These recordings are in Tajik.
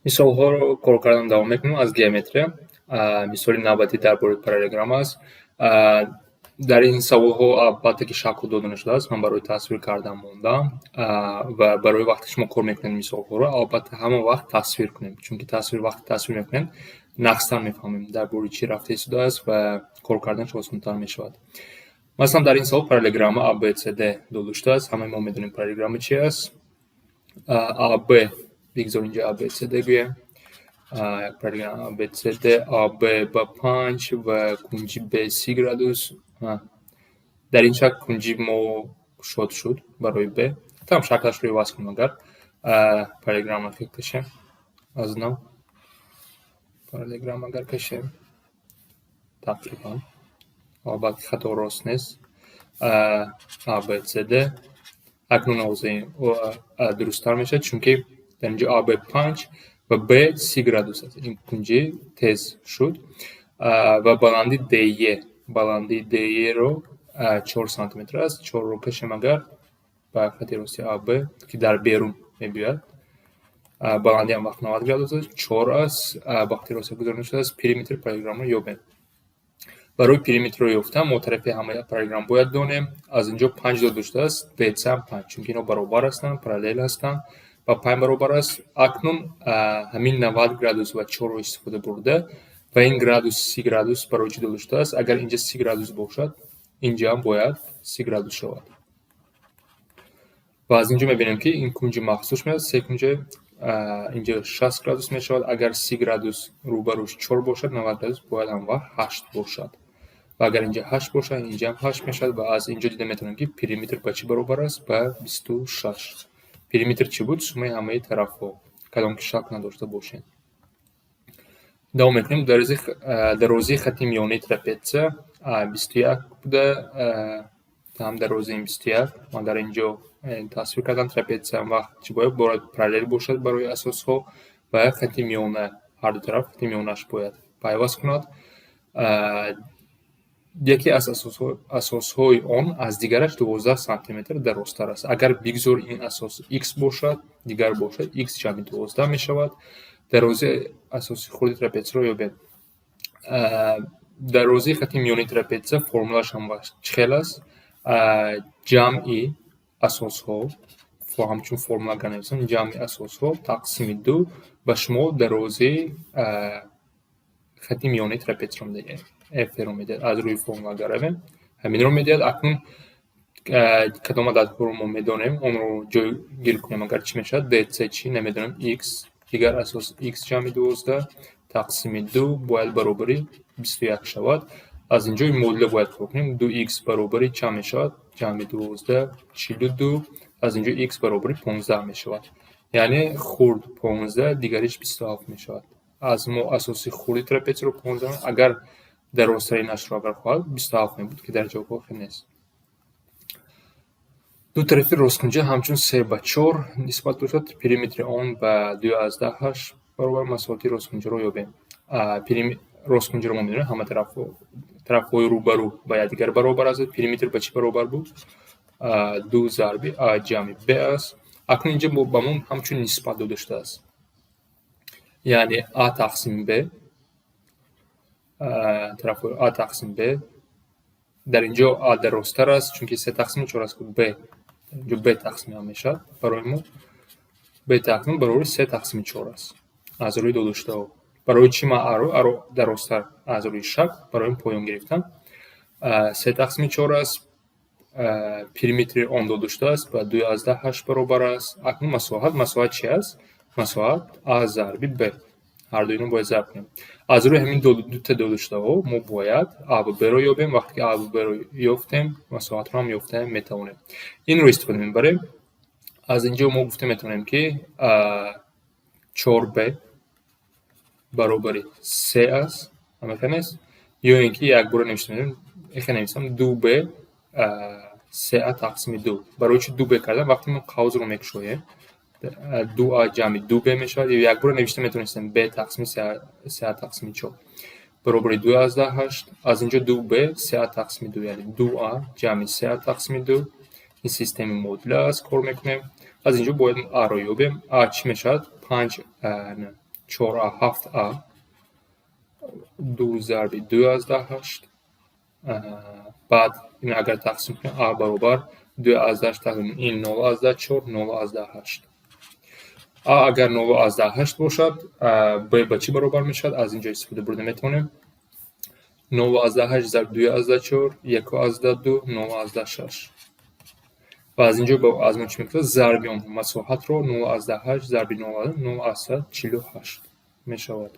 Мисолҳоро кор кардан давом мекунем аз геометрия. Мисоли навбатӣ дар бораи параллелограмм аст. Дар ин саволҳо албатта ки шакл дода нашудааст, ман барои тасвир кардан мондам ва барои вақте шумо кор мекунед мисолҳоро, албатта ҳама вақт тасвир кунем, чунки тасвир вақте тасвир мекунем, нағзтар мефаҳмем, дар бораи чӣ рафта истодааст ва кор карданаш осонтар мешавад. Масалан, дар ин савол параллелограмма ABCD дода шудааст. Ҳамаи мо медонем, параллелограмма чи аст. AB, бигзор инҷа ABCD гӯем. Параллелограмма ABCD, AB ба 5 ва кунҷи B 30 градус. Дар ин шакл кунҷи мо кушод шуд барои B. Там шаклашро иваз кунем, агар параллелограмма кашем аз нав. Параллелограмма агар кашем, тақрибан, албатта хато рост нест. ABCD акнун дурусттар мешавад, чунки дар инҷо AB 5 ва B 30 градус аст. Ин кунҷи тез шуд ва баланди DE, баландии DE-ро 4 сантиметр аст. Чорро кашем агар ба хати рости AB, ки дар берун мебиёяд, баландӣ ҳам вақт 90 градус аст, чор аст, ба хати рости гузаронида шудааст. Периметри параллелограммро ёбем. Барои периметрро ёфтан мо тарафи ҳамаи параллелограмм бояд донем. Аз инҷо 5 дода шудааст, DC ҳам 5, чунки инҳо баробар ҳастанд, параллел ҳастанд ва 5 баробар аст. Акнун ҳамин 90 градус ва чорро истифода бурда ва ин градус 30 градус барои чӣ дода шудааст? Агар инҷа 30 градус бошад, инҷа ҳам бояд 30 градус шавад. Ва аз инҷо мебинем, ки ин кунҷи махсус меояд, се кунҷа, инҷа 60 градус мешавад. Агар 30 градус рӯбарӯш чор бошад, 90 градус бояд ҳамвақт ҳашт бошад. Ва агар инҷа ҳашт бошад, инҷа ҳам ҳашт мешавад ва аз инҷо дида метавонем, ки периметр ба чӣ баробар аст? Ба 26. Периметр чӣ буд? Суммаи ҳамаи тарафҳо, кадом ки шакл надошта бошем. Давом мекунем. Дарозии хати миёнаи трапеция 21 буда, ҳам дарозии 21. Ман дар ин ҷо тасвир кардам. Трапеция вақт чӣ бояд? Бояд параллел бошад барои асосҳо ва хати миёна, ҳарду тараф хати миёнааш бояд пайваст кунад. Яке аз асосҳои он аз дигараш 12 сантиметр дарозтар аст. Агар бигзор ин асос х бошад, дигар бошад, х ҷамъи 12 мешавад. Дарозии асоси хурди трапецияро ёбед. Дарозии хати миёнаи трапеция формулааш ҳам чӣ хел аст? Ҷамъи асосҳо, ҳамчун формула агар нависам, ҷамъи асосҳо тақсими ду ба шумо дарозии хати миёнаи трапецияро медиҳад, ф-ро медиҳад. Аз рӯи формула агар равем, ҳаминро медиҳад. Акнун кадом ададҳоро мо медонем, онро ҷойгир кунем агар, чӣ мешавад? Dc чӣ намедонем, x, дигар асос x ҷамъи 12 тақсими ду бояд баробари 21 шавад. Аз ин ҷо муодила бояд кор кунем. Ду х баробари чанд мешавад? Ҷамъи 12, 42. Аз ин ҷо х баробари 15 мешавад, яъне хурд 15, дигариш 27 мешавад. Аз мо асоси хурди трапецияро 15, агар дарозтаринашро агар хоҳад, 27 мебуд, ки дар ҷавобҳо хел нест. Ду тарафи росткунҷа ҳамчун се ба чор нисбат дошад, периметри он ба 2,8 баробар. Масоҳати росткунҷаро ёбем. Росткунҷаро мо медонем, ҳама тарафҳои рӯбарӯ ба якдигар баробар аст. Периметр ба чӣ баробар буд? Ду зарби а ҷамъи б аст. Акнун инҷа ба мо ҳамчун нисбат дода шудааст, яъне а тақсими б, тарафҳои а тақсим б. Дар ин ҷо а дарозтар аст, чунки се тақсими чор аст, б инҷо б тақсими а мешавад. Барои мо б тақсим баробари се тақсими чор аст аз рӯи додашудаҳо. Барои чӣ ман аро дарозтар аз рӯи шакл барои поён гирифтам? Се тақсими чор аст, периметри он дода шудааст, ба 2,8 баробар аст. Акнун масоҳат. Масоҳат чи аст? Масоҳат а зарби б, ҳарду инро бояд зарб кунем. Аз рӯи ҳамин дута додашудаҳо мо бояд а ва б-ро ёбем. Вақте ки а ва б-ро ёфтем, масоҳатро ҳам ёфта метавонем. Инро истифода мебарем. Аз ин ҷо мо гуфта метавонем, ки чор б баробари се аст, ҳамаха нест? Ё ин ки якбора навишта эхе нависам: ду б се а тақсими ду. Барои чӣ ду б кардам? Вақте мо қавзро мекушоем, ду а ҷамъи ду б мешавад. Ё якбора навишта метавонистем: б тақсими се а тақсими чор баробари 2,8. Аз ин ҷо ду б се а тақсими ду, яъне ду а ҷамъи се а тақсими ду. Ин системаи муодила аст, кор мекунем. Аз ин ҷо бояд аро ёбем. А чӣ мешавад? Панҷ. 4а 7а, 2 зарби 2,8. Баъд ин агар тақсим кунем, а баробар 2,8 тақсим ин 0,4, 0,8. А агар 0,8 бошад, б ба чӣ баробар мешавад? Аз инҷо истифода бурда метавонем. 0,8 зарб 2,4, 1,2, 0,6. Ва аз инҷо аз мо чӣ мекунад? Зарби он масоҳатро 0,8 зарби 0,48 мешавад.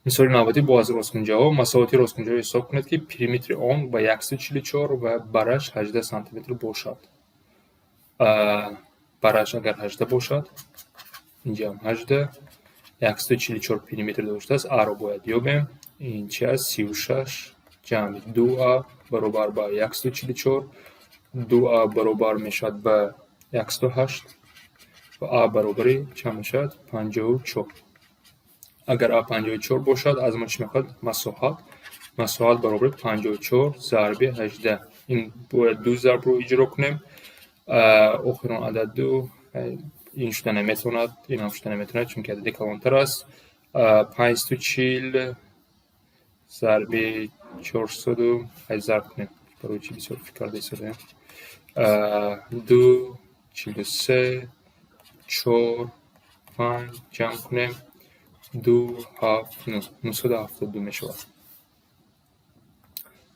Мисоли навбатӣ бо аз росткунҷаҳо. Масоҳати росткунҷаро ҳисоб кунед, ки периметри он ба 144 ва бараш 18 сантиметр бошад. Бараш агар 18 бошад, инҷа ҳам 18, 144 периметр доштааст, а-ро бояд ёбем. Ин чи аст? 36 ҷамъи 2а баробар ба 144, 2а баробар мешавад ба 108 ва а баробари чанд мешавад? 54. Агар а 54 бошад, аз мо чӣ мехоҳад? Масоҳат. Масоҳат баробари 54 зарби 18. Ин бояд ду зарбро иҷро кунем. Охирон адад ду ин шуда наметавонад, ин ҳам шуда наметавонад, чунки адади калонтар аст. 540 зарби 400 зарб кунем. Барои чӣ бисёр фикр карда истодаем? 2, 43, 4, 5 ҷамъ кунем. 2, 7, 9, 972 мешавад.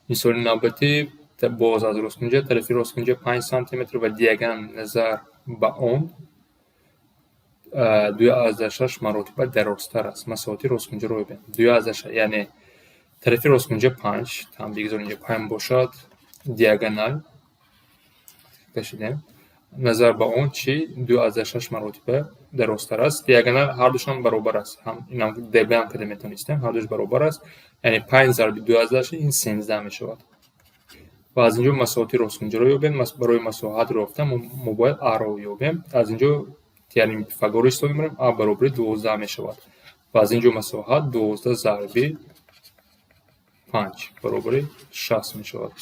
Мисоли навбатӣ боз аз росткунҷа. Тарафи росткунҷа 5 сантиметр ва диагонал назар ба он 2,6 маротиба дарозтар аст. Масоҳати росткунҷаро ёбем. 2,6, яъне тарафи росткунҷа 5, там бигзор инҷа 5 бошад, диагонал кашидем. Назар ба он чӣ 2,6 маротиба дарозтар аст. Диагонал ҳардушам баробар аст. Ҳам инам ДБ ҳам када метавонистем, ҳардуш баробар аст. Яъне 5 зарби 2,6 ин 13 мешавад. Ва аз инҷо масоҳати росткунҷаро ёбем. Барои масоҳатро ёфтан мо бояд а-ро ёбем. Аз инҷо теореми Пифагорро истифода мебарем, а баробари 12 мешавад. Ва аз инҷо масоҳат 12 зарби 5 баробари 60 мешавад.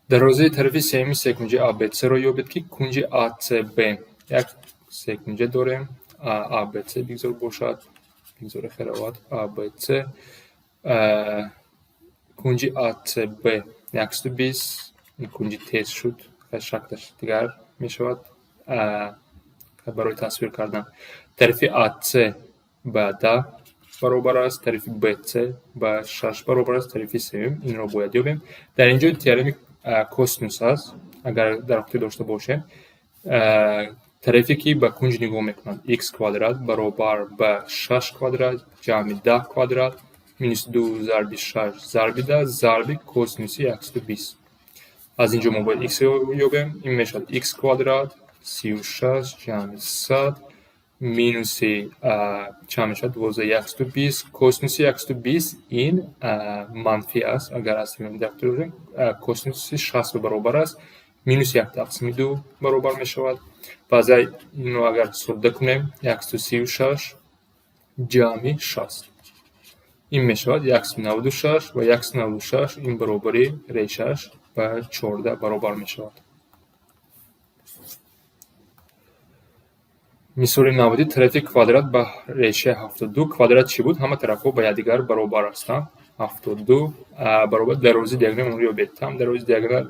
Дарозии тарафи сеюми секунҷаи ABC-ро ёбед, ки кунҷи ACB. Як секунҷа дорем, ABC бигзор бошад, бигзор херавад ABC. Кунҷи ACB 120, ин кунҷи тез шуд, шаклаш дигар мешавад барои тасвир кардан. Тарафи AC ба 10 баробар аст, тарафи BC ба 6 баробар аст, тарафи сеюм инро бояд ёбем. Дар инҷо теореми косинус аст, агар дар хотир дошта бошем. Тарафе ки ба кунҷ нигоҳ мекунад, x квадрат баробар ба 6 квадрат ҷамъи 10 квадрат минус 2 зарби 6 зарби 10 зарби косинуси 120. Аз инҷо мо бояд x ёбем. Ин мешавад x квадрат 36 ҷамъи 100 минуси чанд мешавад? 12, 120. Косинуси 120 ин манфӣ аст, агар аз дошта косинуси 60 баробар аст, минус 1 тақсими 2 баробар мешавад. Ва аз инро агар содда кунем, 136 ҷамъи 60 ин мешавад 196 ва 196 ин баробари решааш ба 14 баробар мешавад. Мисоли навбатӣ тарафи квадрат ба решаи 72. Квадрат чӣ буд? Ҳама тарафҳо ба якдигар баробар ҳастанд. 72 баробар дарозии диагонал онро ёбед. Там дарозии диагонал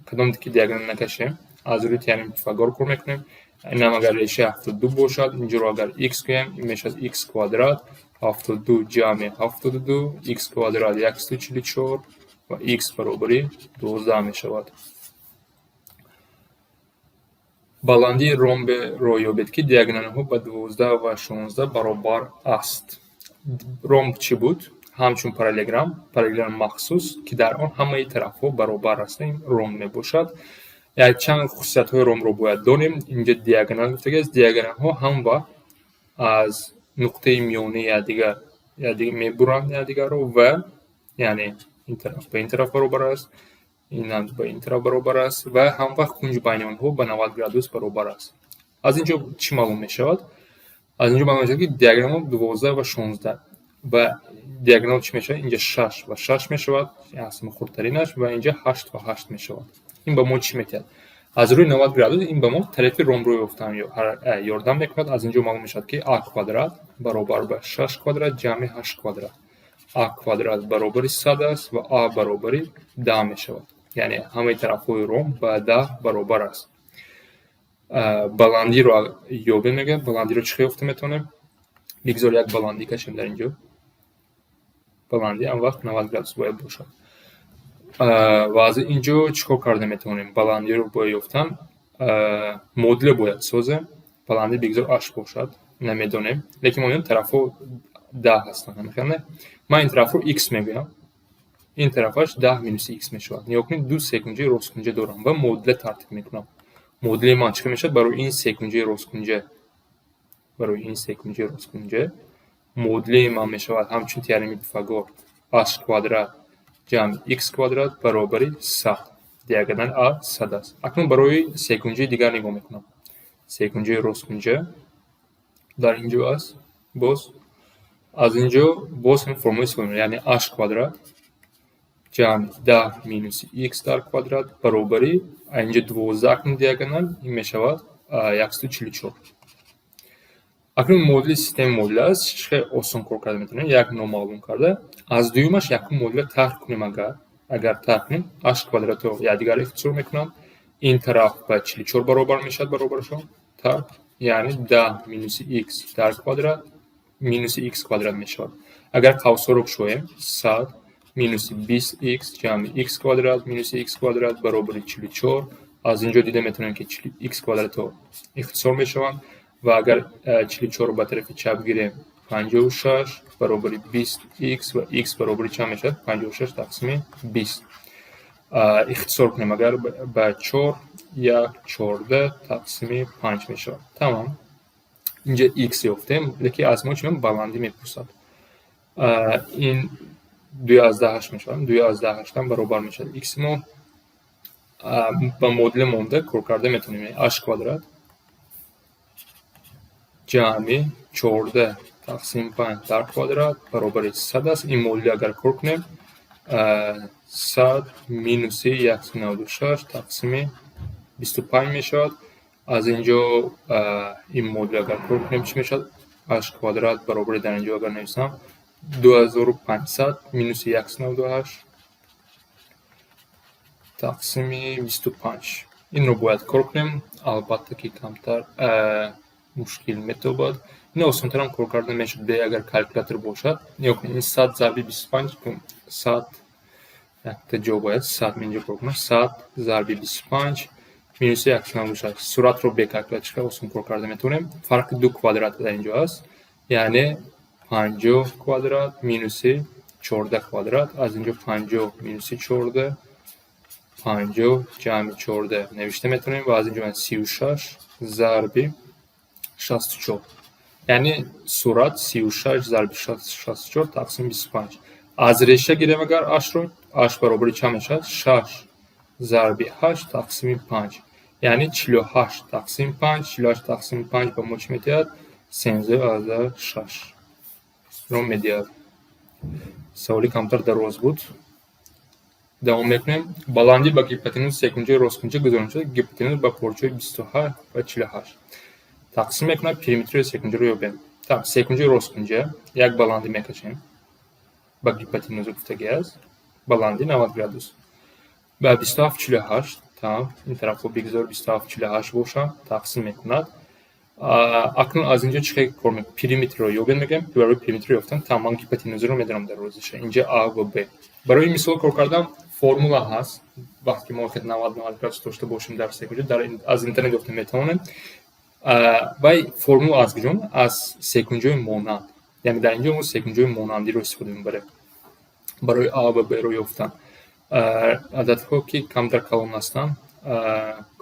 кадом ки диагонал накашем, аз рӯи теореми Пифагор кор мекунем. Инам агар решаи 72 бошад, инҷоро агар x гӯем, ин мешавад x квадрат 72 ҷамъи 72, x квадрат 144 ва x баробари 12 мешавад. Баландии ромберо ёбед, ки диагоналҳо ба 12 ва 16 баробар аст. Ромб чӣ буд? Ҳамчун параллелограмм, параллелограмм махсус, ки дар он ҳамаи тарафҳо баробар ҳастанд, ин ромб мебошад. Якчанд хусусиятҳои ромбро бояд донем. Инҷо диагонал гуфтагиаст. Диагоналҳо ҳам вақт аз нуқтаи миёнаи якдигар мебуранд якдигарро ва яъне ин тараф ба ин тараф баробар аст, ин ҳам ба ин тараф баробар аст ва ҳам вақт кунҷи байни онҳо ба 90 градус баробар аст. Аз инҷо чӣ маълум мешавад? Аз инҷо маълум мешавад, ки диагоналҳо 12 ва 16 ва диагонал чӣ мешавад? Инҷа 6 ва 6 мешавад, аз хурдтаринаш, ва инҷа 8 ва 8 мешавад. Ин ба мо чӣ метиҳад? Аз рӯи 90 градус ин ба мо тарафи ромбро ёфтан ёрдам мекунад. Аз ин ҷо маълум мешавад, ки а квадрат баробар ба 6 квадрат ҷамъи 8 квадрат. А квадрат баробари 100 аст ва а баробари 10 мешавад. Яъне ҳамаи тарафҳои ромб ба 10 баробар аст. Баландиро ёбем, мегӯям. Баландиро чӣ хел ёфта метавонем? Бигзор як баландӣ кашем дар ин ҷо. Баландӣ ҳам вақт 90 градус бояд бошад. Ва аз ин ҷо чӣ кор карда метавонем? Баландиро бояд ёфтан, модуле бояд созем. Баландӣ бигзор h бошад, намедонем, лекин мо медонем, тарафҳо 10 ҳастанд, ҳамихел не? Ман ин тарафро x мегӯям, ин тарафаш 10 минуси x мешавад. Нигоҳ кунед, ду секунҷаи росткунҷа дорам ва модуле тартиб мекунам. Модули ман чӣ мешавад барои ин секунҷаи росткунҷа? Барои ин секунҷаи росткунҷа модули ман мешавад ҳамчун теореми Пифагор h квадрат ҷамъи x квадрат баробари 100. Диагональ а 100 аст. Акнун барои секунҷаи дигар нигоҳ мекунам. Секунҷаи росткунҷа дар ин ҷо аст. Боз аз ин ҷо боз ҳам формула истифода мекунем, яъне h квадрат ҷамъи 10 минуси x дар квадрат баробари инҷо 12. Акнун диагональ ин мешавад 144. Акнун модули системаи модула аст, хеле осон кор карда метавонем. Як номаълум карда, аз дуюмаш якум модула тарҳ кунем. Агар тарҳ кунем, h квадратро якдигар ихтисор мекунам, ин тараф ба 44 баробар мешавад, баробарашон тарҳ, яъне 10 минуси x дар квадрат минуси x квадрат мешавад. Агар қавсҳоро кушоем, 100 минуси 20 x ҷамъи x квадрат минуси x квадрат баробари 44. Аз ин ҷо дида метавонем, ки x квадратҳо ихтисор мешаванд ва агар 44-ро ба тарафи чап гирем, 56 баробари 20 x ва x баробари чанд мешавад? 56 тақсими 20. Ихтисор кунем агар ба чор, як, 14 тақсими панҷ мешавад. Тамом, инҷа x ёфтем, лекин аз мо чӣ баландӣ мепурсад. Ин 2,8 мешавад, 2,8-ам баробар мешавад x. Мо ба модуле монда кор карда метавонем: h квадрат ҷамъи 14 тақсими панҷ дар квадрат баробари 100 аст. Ин модуле агар кор кунем, 100 минуси 196 тақсими 25 мешавад. Аз ин ҷо ин модул агар кор кунем, чӣ мешавад? H квадрат баробари, дар ин ҷо агар нависам, 2500 минуси 198 тақсими 25. Инро бояд кор кунем, албатта ки камтар мушкил метобад. Ин осонтарам кор карда мешуд, бе агар калькулятор бошад. Нигоҳ кунед, ин 100 зарби 25, 100, якта ҷо бояд 100 инҷо кор кунам, 100 зарби 25 минуси 196. Суратро бе калькулятор чӣ қадр осон кор карда метавонем. Фарқи ду квадрат дар ин ҷо аст, яъне 50 квадрат минуси 14 квадрат. Аз ин ҷо 50 минуси 14, 50 ҷамъи 14 навишта метавонем ва аз ин ҷо 36 зарби 64, яъне сурат 36 зарби 64 тақсими 25. Аз реша гирем агар h-ро, h баробари чанд мешавад? Шаш зарби ҳашт тақсими панҷ, яъне 48 тақсими панҷ. 48 тақсими панҷ ба мо чӣ медиҳад? 13,6 ро медиҳад. Саволи камтар дароз буд. Давом мекунем. Баландӣ ба гипотенуз секунҷаи росткунҷа гузаронида шуда, гипотенуз ба порчаҳои 27 ва 48 тақсим мекунад, периметри секунҷаро ёбем. Так, секунҷаи росткунҷа як баландӣ мекашем ба гипотенуза, гуфтагӣ аст, баландӣ 90 градус ба 27, 48. Там ин тарафҳо бигзор 27, 48 бошанд, тақсим мекунад. Акнун аз инҷо чӣ хел кор мекунем? Периметрро ёбем, мегӯем. Барои периметрро ёфтан тамоман гипотенузаро медонам дар розиша инҷа а ва б. Барои мисол кор кардан формула ҳаст. Вақте ки мо 90, 90 градус дошта бошем дар секунҷа, аз интернет ёфта метавонем. Вай формула аз куҷо? Аз секунҷои монанд, яъне дар инҷо мо секунҷои монандиро истифода мебарем барои а ва б-ро ёфтан. Ададҳо ки камтар калон ҳастанд,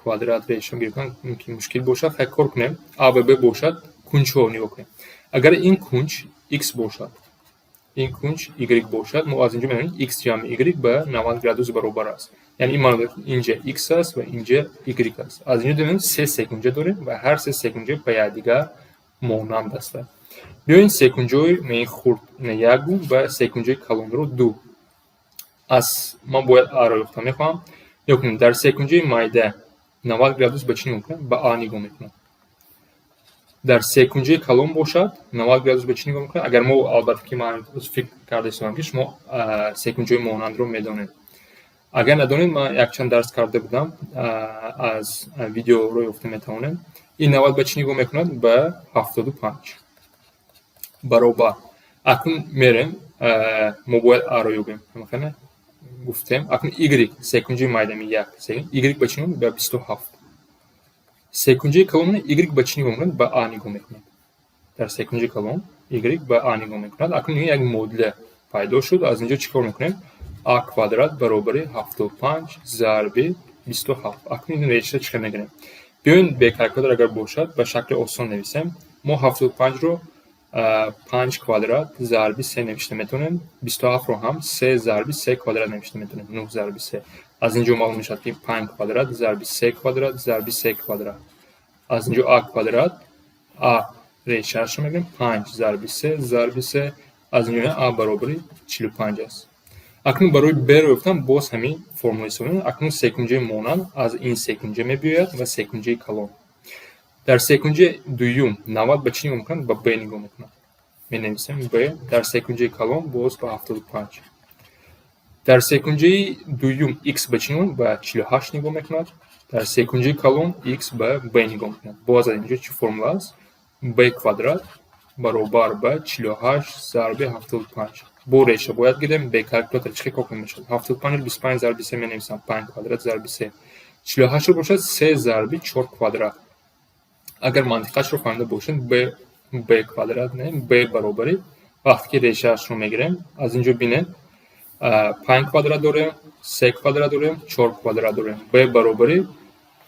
квадрат решон гирифтан мумкин мушкил бошад. Хай, кор кунем. А ва б бошад, кунҷҳо нигоҳ кунем. Агар ин кунҷ x бошад, ин кунҷ y бошад, мо аз инҷо медонем, x ҷамъи y ба 90 градус баробар аст. Яъне ин маъно дорад, ки инҷа x аст ва инҷа y аст. Аз инҷо донем, се секунҷа дорем ва ҳар се секунҷа ба якдигар монанд ҳастанд. Биёед, секунҷои хурд як ва секунҷои калонро ду. Аз ман бояд а-ро ёфта мехоҳам. Нигоҳ кунем, дар секунҷои майда 90 градус ба чӣ нигоҳ мекунад? Ба А нигоҳ мекунад. Дар секунҷаи калон бошад, 90 градус ба чӣ нигоҳ мекунад? Агар мо, албатта, ки ман фикр карда истодам, ки шумо секунҷаи монандро медонед. Агар надонед, ман якчанд дарс карда будам, аз видеоро ёфта метавонем. Ин 90 ба чӣ нигоҳ мекунад? Ба 75 баробар. Акнун мерем, мо бояд А-ро ёбем. Ҳамахела гуфтем. Акнун Y, секунҷаи майдами як, Y ба чӣ нигоҳ? Ба 27. Секунҷаи калон Y ба чӣ нигоҳ мекунад? Ба А нигоҳ мекунад. Дар секунҷаи калон Y ба А нигоҳ мекунад. Акнун як модуля пайдо шуд. Аз инҷо чӣ кор мекунем? А квадрат баробари 75 зарби 27. Акнун ин реша чӣ хел мегирем? Биёед, бе калькулятор агар бошад, ба шакли осон нависем. Мо 75-ро 5 квадрат зарби 3 навишта метавонем. 27-ро ҳам 3 зарби 3 квадрат навишта метавонем. 9 зарби 3. Аз инҷо маълум мешавад, ки 5 квадрат зарби 3 квадрат зарби 3 квадрат. Аз инҷо А квадрат, А решаашро мегирем, 5 зарби 3 зарби 3. Аз инҷо А баробари 45 аст. Акнун барои Б-ро ёфтан боз ҳамин формула истифода мекунем. Акнун секунҷаи монанд аз ин секунҷа мебиёяд ва секунҷаи калон. Дар секунҷаи дуюм 90 ба чӣ нигоҳ мекунад? Ба Б нигоҳ мекунад. Менависем Б. Дар секунҷаи калон боз ба 75. Дар секунҷаи дуюм X ба чӣ нигоҳ? Ба 48 нигоҳ мекунад. Дар секунҷаи калон X ба Б нигоҳ мекунад. Боз аз инҷо чӣ формула аст? Б квадрат баробар ба 48 зарби 75. Бо реша бояд гирем, бе калькулятор чӣ хел кор кунем мешавад? 75-ро 25 зарби 3 менависам, 5 квадрат зарби 3. 48-ро бошад, 3 зарби 4 квадрат. Агар мантиқашро фаҳмида бошед, Б, Б квадрат не, Б баробари, вақте ки решаашро мегирем, аз инҷо бинед, 5 квадрат дорем, 3 квадрат дорем, 4 квадрат дорем. Б баробари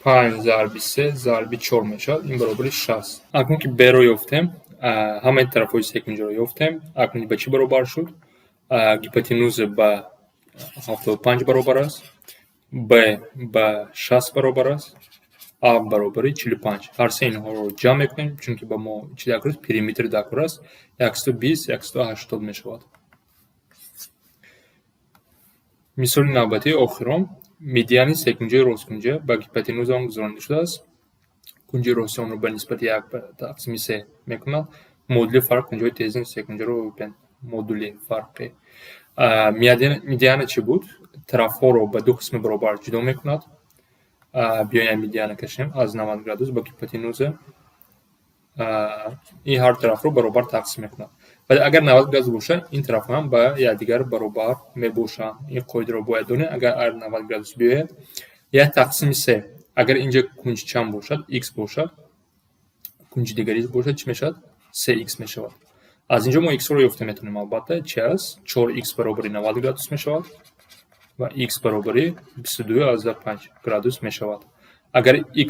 5 зарби 3 зарби 4 мешавад, ин баробари 60. Акнун ки Б-ро ёфтем, ҳамаи тарафҳои секунҷаро ёфтем, акнун ба чӣ баробар шуд? Гипотенуза ба 75 баробар аст, Б ба 60 баробар аст, А баробари 45. Ҳар се инҳоро ҷамъ мекунем, чунки ба мо чӣ даркор аст? Периметр даркор аст. 120, 180 мешавад. Мисоли навбатии охирон: медиани секунҷаи росткунҷа ба гипотенуза он гузаронида шудааст. Кунҷи рости онро ба нисбати як тақсими се мекунад. Модули фарқ кунҷҳои тези секунҷаро ёбед. Модули фарқи. Медиана чӣ буд? Тарафҳоро ба ду қисми баробар ҷудо мекунад. Биёем, медиана кашем аз 90 градус ба гипотенуза. Ин ҳар тарафро баробар тақсим мекунад. Вале агар 90 градус бошад, ин тарафҳо ҳам ба якдигар баробар мебошанд. Ин қоидаро бояд донед, агар 90 градус биёяд. Як тақсими се. Агар инҷа кунҷ чанд бошад, x бошад, кунҷи дигари бошад, чӣ мешавад? 3x мешавад. Аз инҷо мо x-ро ёфта метавонем, албатта, чи аст? 4x баробари 90 градус мешавад ва x баробари 22,5 градус мешавад. Агар x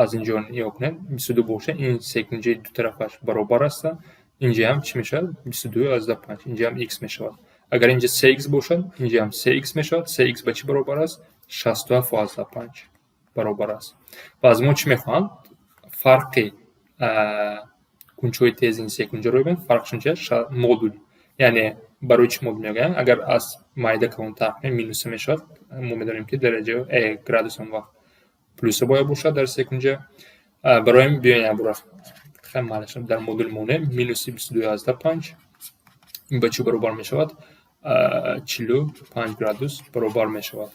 аз инҷо нигоҳ кунем, 22 бошад, ин секунҷаи дутарафаш баробар ҳастанд. Инҷа ҳам чӣ мешавад? 22,5. Инҷа ҳам x мешавад. Агар инҷа 3x бошад, инҷа ҳам 3x мешавад. 3x ба чӣ баробар аст? 67,5 баробар аст. Ва аз мо чӣ мехоҳанд? Фарқи кунҷҳои тези ин секунҷаро ёбем. Фарқшон чи аст? Модул. Яъне барои чӣ модул мегӯянд? Агар аз майда калонтар кунем, минуса мешавад. Мо медонем, ки дараҷа градус он вақт плюса бояд бошад дар секунҷа. Барои ҳамин биёем, як бора дар модул монем: минуси 22,5, ин ба чӣ баробар мешавад? 45 градус баробар мешавад.